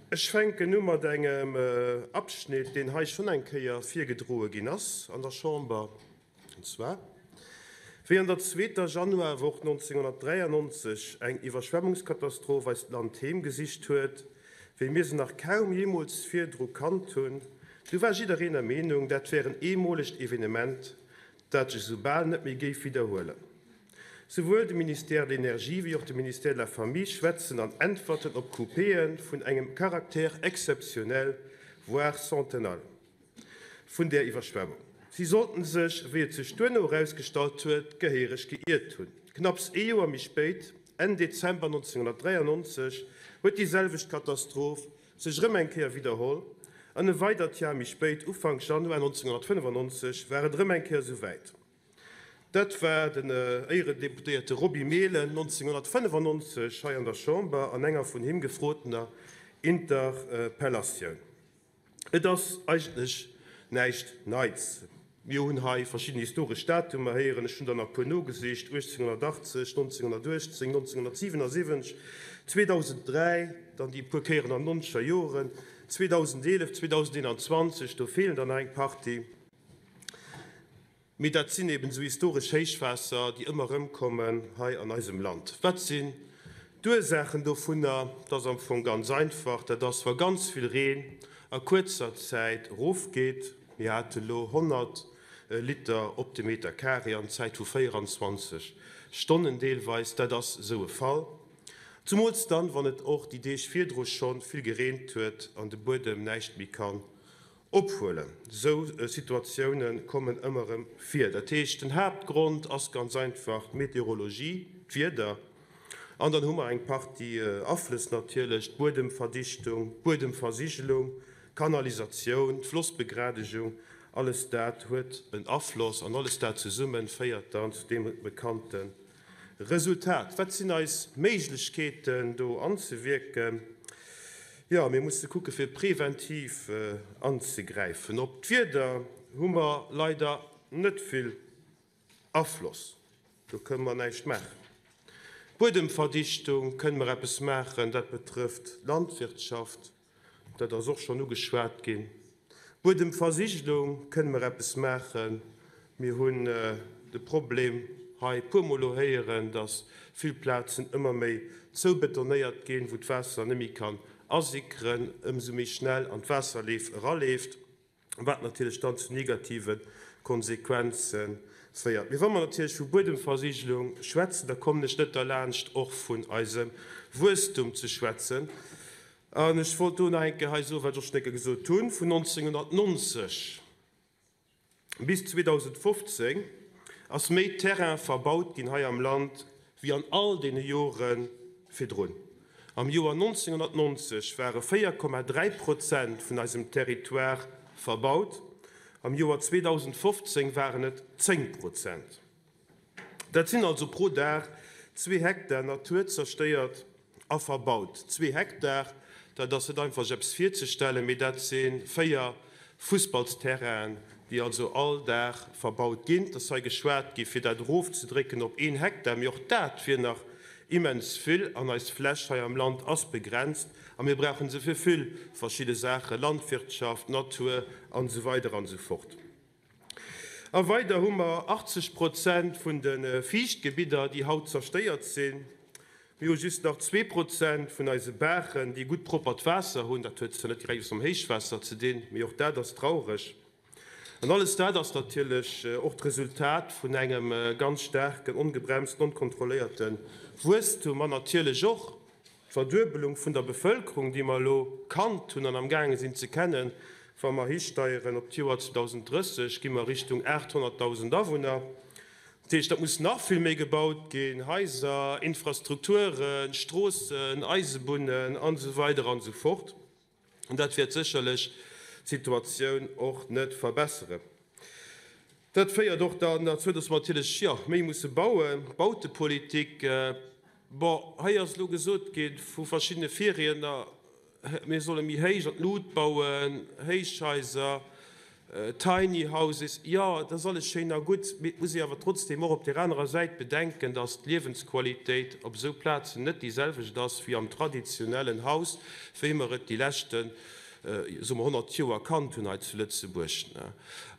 Ech fänken u mat engem Abschnitt, deen hei schonn eng Kéier virgedroe ginn ass an der Chamber, an zwar, wéi an der zweeter Januarwoch 1993 eng Iwwerschwemmungskatastroph eist Land heemgesicht huet, wéi mir se nach kaum jeemools virdru kannt hunn. Du war jiddereen der Meenung, dat wär en eemolegt Evenement, dat sech esou bal net méi géif widderhuelen. Souwuel de Ministère de l'Énergie wéi och de Ministère de la Famille schwätzen an Äntwerten op Coupéë vun engem Caractère exceptionnel, voire centennal vun där Iwwerschwemmung. Si sollten sech, wéi et sech duerno erausgestallt huet, gehéiereg geiert hunn. Knapps ee Joer méi spéit, Enn Dezember 1993, huet déi selwecht Katastroph sech erëm eng Kéier widderholl an e weidert Jar méi spéit, Ufank Januar 1995, war et erëm eng Kéier esou wäit. Dat war den Éierendeputéierte Roby Mehlen 1995 hei an der Chamber an enger vun him gefrotener Interpellatioun. Et ass eigentlech näischt Neits. Mir hunn hei verschidden historesch Datumer héieren, ech hunn der nach e puer nogesicht, 1880, 1918, 1977, 2003, dann déi puer Kéieren an den nonzeger Joren, 2011, 2021, do feelen der nach eng Partie. Mee dat sinn eben esou historesch Héichwaasser, déi ëmmer erëmkommen hei an eisem Land. Wat sinn d'Ursaachen dovunner? Dat ass am Fong ganz einfach, dat ass, wa ganz vill Reen a kuerzer Zäit erofgeet. Mir hate lo 100 Liter op de Meter carré an Zäit vu 24 Stonnen deelweis. Dat ass esou e Fall, zumools dann, wann et och déi Deeg virdru scho vill gereent huet an de Buedem näischt méi kann Ophuelen. Esou Situatioune kommen ëmmer erëm vir. Dat heescht, den Haaptgrond ass ganz einfach d'Meteorologie, d'Wieder. An dann hu mer eng Partie Aflëss natierlech, d'Buedemverdichtung, d'Buedemversigelung, d'Kanalisatioun, d'Flossbegradegung, alles dat huet en Afloss an alles dat zesumme féiert dann zu deem bekannte Resultat. Wat sinn eis Méiglechkeeten do anzewierken? Jo, mir musse kucke fir preventiv anzegräifen. Op d'Wieder hu mer leider net vill Afloss, do kënne mer näischt maachen. D'Buedemverdichtung kënne mer eppes maachen, dat betrëfft d'Landwirtschaft. Dat ass och schonn ugeschwat ginn. Buedemversigelung, kënne mer eppes maachen? Mir hunn de Problem hei e puermol elo héieren, dass vill Plazen ëmmer méi zoubetonéiert ginn, wou d'Waasser net méi kann asickeren, ëmsou méi schnell an d'Waasserleef eraleeft. wat natierlech dann zu negative Konsequenze féiert. Mee wa mer natierlech vu Buedemversigelung schwätzen, da kommen ech net derlaanscht, och vun eisem Wuesstum ze schwätzen. An ech wollt do nach eng Kéier hei soen, wat ech och schonn eng Kéier gesot hunn, Vun 1990 bis 2015 ass méi Terrain verbaut ginn hei am Land wéi an all deene Jore virdrun. Am Joer 1990 ware 4,3 Prozent vun eisem Territoire verbaut, am Joer 2015 waren et 10 Prozent. Dat sinn also pro Dag zwee Hektar Natur zerstéiert a verbaut. Zwee Hektar, dat ass net einfach sech eppes virzestellen, mee dat si véier Fussballsterrainen, déi also all Dag verbaut ginn. Et ass hei geschwat gi fir dat erofzedrécken op een Hektar, mee och dat wier nach immens vill an eis Fläch hei am Land ass begrenzt a mir brauche se fir vill verschidde Saachen, Landwirtschaft, Natur an esou weider an esou fort. A weider hu mer 80 Prozent vun de Fiichtgebidder, déi haut zerstéiert sinn. Mir hu just nach 2% vun eise Baachen, déi gutt proppert Waasser hunn. Dat huet zwar net direkt eppes mam Héichwaasser ze dinn, mee och dat ass traureg. An alles dat ass natierlech och d'Resultat vun engem ganz staarken, ongebremsten, onkontrolléierte Wuesstum an natierlech och d'Verduebelung vun der Bevëlkerung, déi mer elo kannt hunn an amgaange sinn ze kennen. Wa mer histeieren op d'Joer 2030, gi mer Richtung 800.000 Awunner. Dat heescht, dat muss nach vill méi gebaut ginn, Haiser, Infrastrukturen, Stroossen, Eisebunnen an esou weider an esou fort. An dat wäert sécherlech d'Situatioun och net verbesseren. Dat féiert och dann derzou, dass mer natierlech, jo, méi musse bauen. Bautepolitik, bon, hei ass elo gesot gi vu verschiddene Virriedner, mir solle méi héich an d'Lut bauen, Héichhaiser. Tiny Houses, jo, dat ass alles schéin a gutt, mee et muss ee awer trotzdeem och op där anerer Säit bedenken, dass d'Liewensqualitéit op esou Plazen net déi selwecht ass wéi am traditionellen Haus, wéi mer et déi leschten, soe mer, 100 Joer kannt hunn hei zu Lëtzebuerg.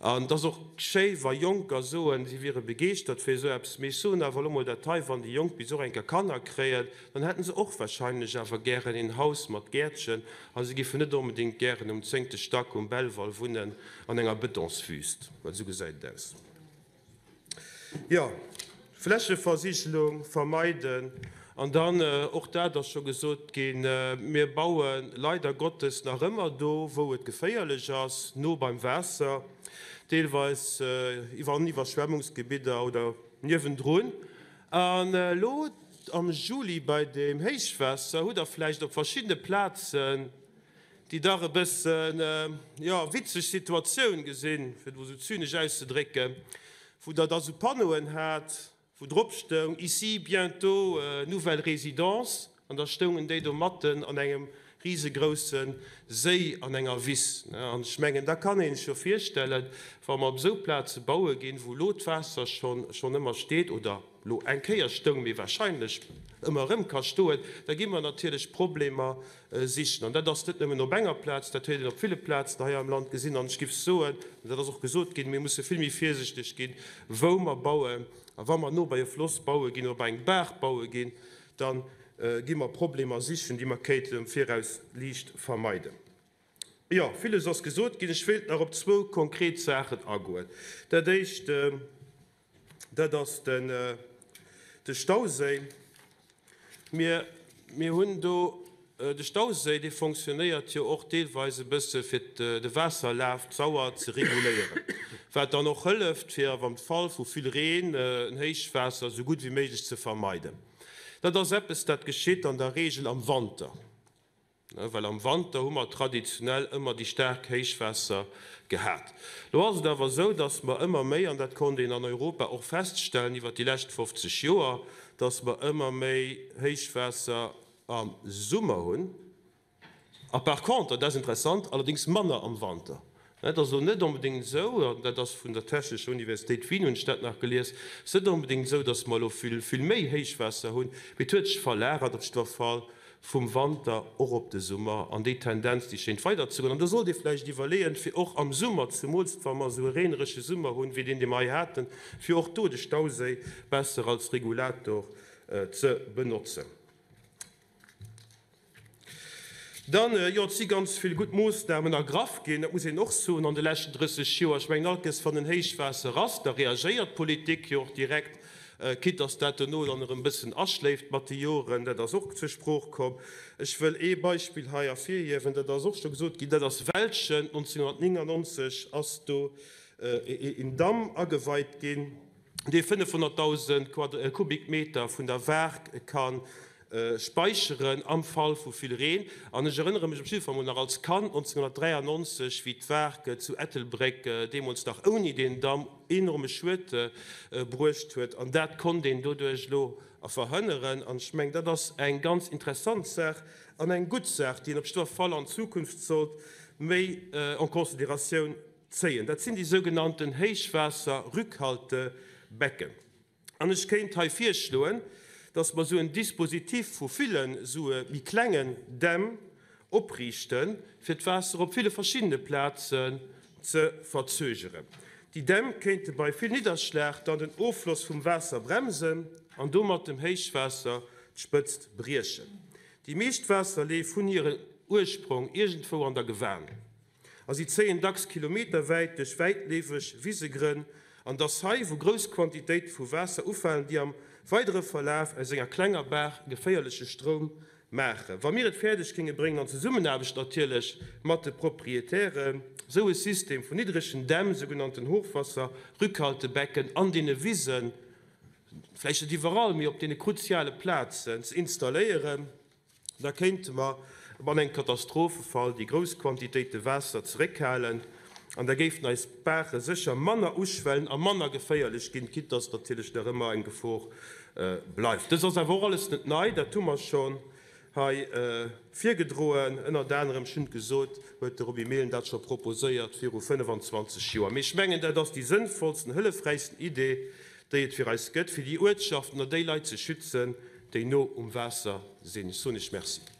An et ass och schéi, wa Jonker soen, si wiere begeeschtert fir esou eppes, mee ech soen awer elo mol dat hei, Wann déi Jonk bis och eng Kéier Kanner kréien, dann hätte se och wahrscheinlech awer gären een Haus mat Gäertchen A se giffen net onbedéngt gären um zéngte Stack um Belval wunnen, an enger Betonswüst, well esou gesäit et aus. Jo, Flächeversigelung vermeiden. An dann, och dat ass scho gesot ginn, mir baue leider Gottes nach ëmmer do, wou et geféierlech ass, no beim Waasser, deelweis iwwer an Iwwerschwemmungsgebidder oder niewendrun. An elo am Juli bei deem Héichwaasser hutt Der vläicht op verschiddene Plazen déi dach e bëssen, jo, witzeg Situatioun gesinn, fir et emol esou zynesch auszedrécken, wou Der da sou Panneauen hat, wou drop stoung, Ici bientôt nouvelle résidence, an da stoungen déi do matten an engem risegrousse Séi an enger Wiss. An ech mengen, da kann ee sech jo virstellen, wa mer op esou Plaze baue ginn, wou elo d'Waasser schonn ëmmer steet oder elo eng Kéier stoung, mee wahrscheinlech ëmmer erëm ka stoen, da gi mer natierlech Problemer sichen. An dat ass net nëmmen op enger Plaz, dat huet een op ville Plazen hei am Land gesinn. An ech géif soen, an dat ass och gesot ginn, mir musse vill méi virsichteg ginn, wou mer bauen. A wa mer no bei e Floss baue ginn oder bei eng Baach baue ginn, da gi mer Problemer sichen, déi mer kéinten am Viraus liicht vermeiden. Jo, villes ass gesot ginn. Ech wéilt nach op zwou konkret Saachen agoen. Dat Éischt, dat ass de Stauséi. Mir hunn do de Stauséi, dee fonctionnéiert jo och deelweis e bësse fir de Waasserlaf, d'Sauer ze reguléieren, wat dann och hëlleft, fir am Fall vu vill Reen en Héichwaasser esou gutt wéi méiglech ze vermeiden. Dat ass eppes, dat geschitt an der Reegel am Wanter, well am Wanter hu mer traditionell ëmmer déi staark Héichwaasser gehat. Lo ass et awer esou, dass mer ëmmer méi, an dat konnt een an Europa och feststellen iwwert déi lescht 50 Joer, dass mer ëmmer méi Héichwaasser am Summer hunn. A par contre, dat ass interessant, allerdéngs manner am Wanter. Et ass elo net onbedéngt esou, an dat ass vun der Technescher Universitéit Wien hunn ech dat nach gelies, et ass net onbedéngt esou, datt mer elo vill, vill méi Héichwaasser hunn, mee et huet sech verlagert op jiddwer Fall vum Wanter och op de Summer an déi Tendenz, déi schéint weiderzegoen. An do sollt ee vläicht iwwerleeën, fir och am Summer, zemools wa mer esou e reeneresche Summer hunn, wéi deen, dee mer hei haten, fir och do de Stauséi besser als Regulator ze benotzen. Dann, jo, et si ganz vill gutt Moossnamen ergraff ginn, dat muss een och soen, an de leschten 30 Joer. Ech mengen, all Kéiers, wann en Héichwaasser ass, da reagéiert d'Politik jo och direkt, quitte dass dat dono dann erëm e bëssen aschléift mat de Joren. Dat ass och zur Sprooch komm. Ech wëll ee Beispill hei ervirhiewen, dat ass och scho gesot ginn, dat ass Welschen. 1999 ass do een Damm ageweit ginn, dee 500.000 Kubikmeter vun der Waark ka späicheren am Fall vu vill Reen. An ech erënnere mech op jidde Fall mol nach als Kand 1993, wéi d'Waark zu Ettelbréck, deemools nach ouni deen Damm, enorme Schued bruecht huet. An dat konnt een doduerch elo verhënneren. An ech mengen, dat ass eng ganz interessant Saach an eng gutt Saach, déi een op jidder Fall an Zukunft sollt méi en considératioun zéien. Dat sinn déi sougenannten Héichwaasserrückhaltebecken. An ech kéint hei virschloen, dass mer esou en Dispositif vu villen esou méi klengen Dämm opriichten, fir d'Waasser op ville verschiddene Plazen ze verzögeren. Déi Dämm kéinte bei vill Nidderschlag dann den Offloss vum Waasser bremsen an domat dem Héichwaasser d'Spëtzt briechen. Déi meescht Waasserleef hunn hiren Ursprong iergendwou an der Gewan. A si zéien dacks kilometerwäit duerch wäitleefeg Wisegrënn, an dass hei, wou grouss Quantitéite vu Waasser ufalen, déi am weidere Verlaf aus enger klenger Baach e geféierleche Stroum maachen. Wa mir et fäerdeg géinge bréngen, an Zesummenaarbecht natierlech mat de Proprietären, esou e System vun niddregen Dämm, sougenannten Hochwasserrückhaltebecken, an deene Wisen, vläicht net iwwerall, mee op deene kruziale Plazen ze installéieren, Da kéinte mer an engem Katastrophefall déi grouss Quantitéite Waasser zeréckhalen an da géifen eis Baache sécher manner uschwellen a manner geféierlech ginn, quitte dass natierlech nach ëmmer eng Gefor bleift. Dëst ass awer och alles net nei, dat hu mer schonn. Hei virgedroen. Ënnert anerem, ech hunn et gesot, huet de Roby Mehlen dat scho proposéiert viru 25 Joer. Mee ech mengen, dat ass déi sënnvollsten, hëllefräichsten Idee, déi et fir eis gëtt, fir déi Uertschaften a déi Leit ze schützen, déi no um Waasser sinn. Ech soen Iech Merci.